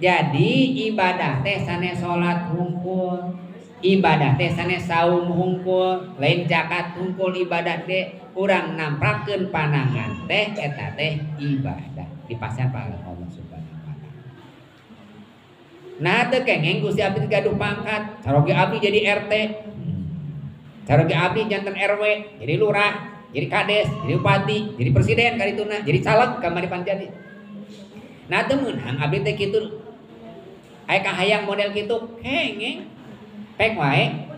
Jadi ibadah teh sanes salat hungkul, ibadah teh sanes saum hungkul, lain zakat hungkul ibadah teh urang namprakeun panangan teh eta teh ibadah dipasihan pahala Allah Subhanahu wa taala. Nah teu kengeng Gusti abdi gaduh pangkat, caroge abdi jadi RT, caroge abdi janten RW, jadi lurah, jadi kades, jadi bupati, jadi presiden karituna, jadi caleg kamari panjadi. Nah teu meunang abdi teh kitu. Aya kahayang model kitu kengeng pek wae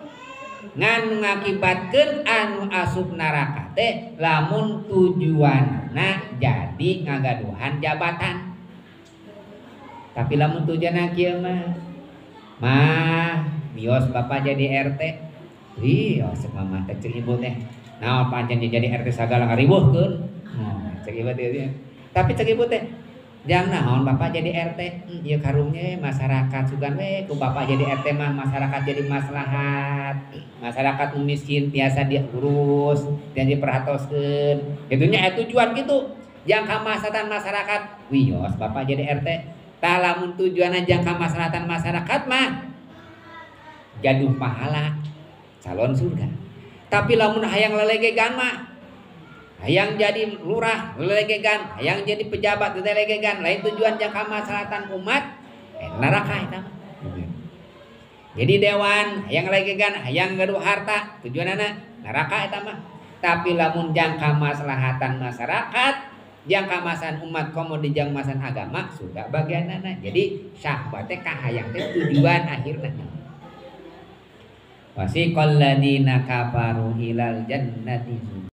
ngan ngakibatkeun anu asup neraka teh lamun tujuanna jadi ngagaduhan jabatan. Tapi lamun tujuanna kieu mah mah bios bapak jadi RT. Wios cek mamah teh cek ibu teh. Naon pancen jadi RT sagala ngariweuhkeun. Nah, cek ibu teh. Tapi cek ibu teh jang naon bapak jadi RT, ieu karungnya masyarakat sugan we ku bapak jadi RT mah masyarakat jadi maslahat, masyarakat nu miskin tiasa diurus, tiasa diperhatoskeun. Itunya tujuan gitu. Jang kamaslahatan masyarakat, wios bapak jadi RT. Tah lamun tujuanna jang kamaslahatan masyarakat mah gaduh pahala calon surga. Tapi lamun hayang lelegegan mah hayang jadi lurah lelegegan, hayang jadi pejabat lelegegan, lain tujuan jang kamaslahatan umat, neraka eta mah. Jadi dewan hayang lelegegan, hayang gaduh harta, tujuanana neraka eta mah. Tapi lamun jang kamaslahatan masyarakat, jang kamaslahan umat komo di jang maslahan agama, surga bagianana. Jadi syahwat teh kahayang teh tujuan akhirna. Wasiqal ladina kafaru ilal jannati.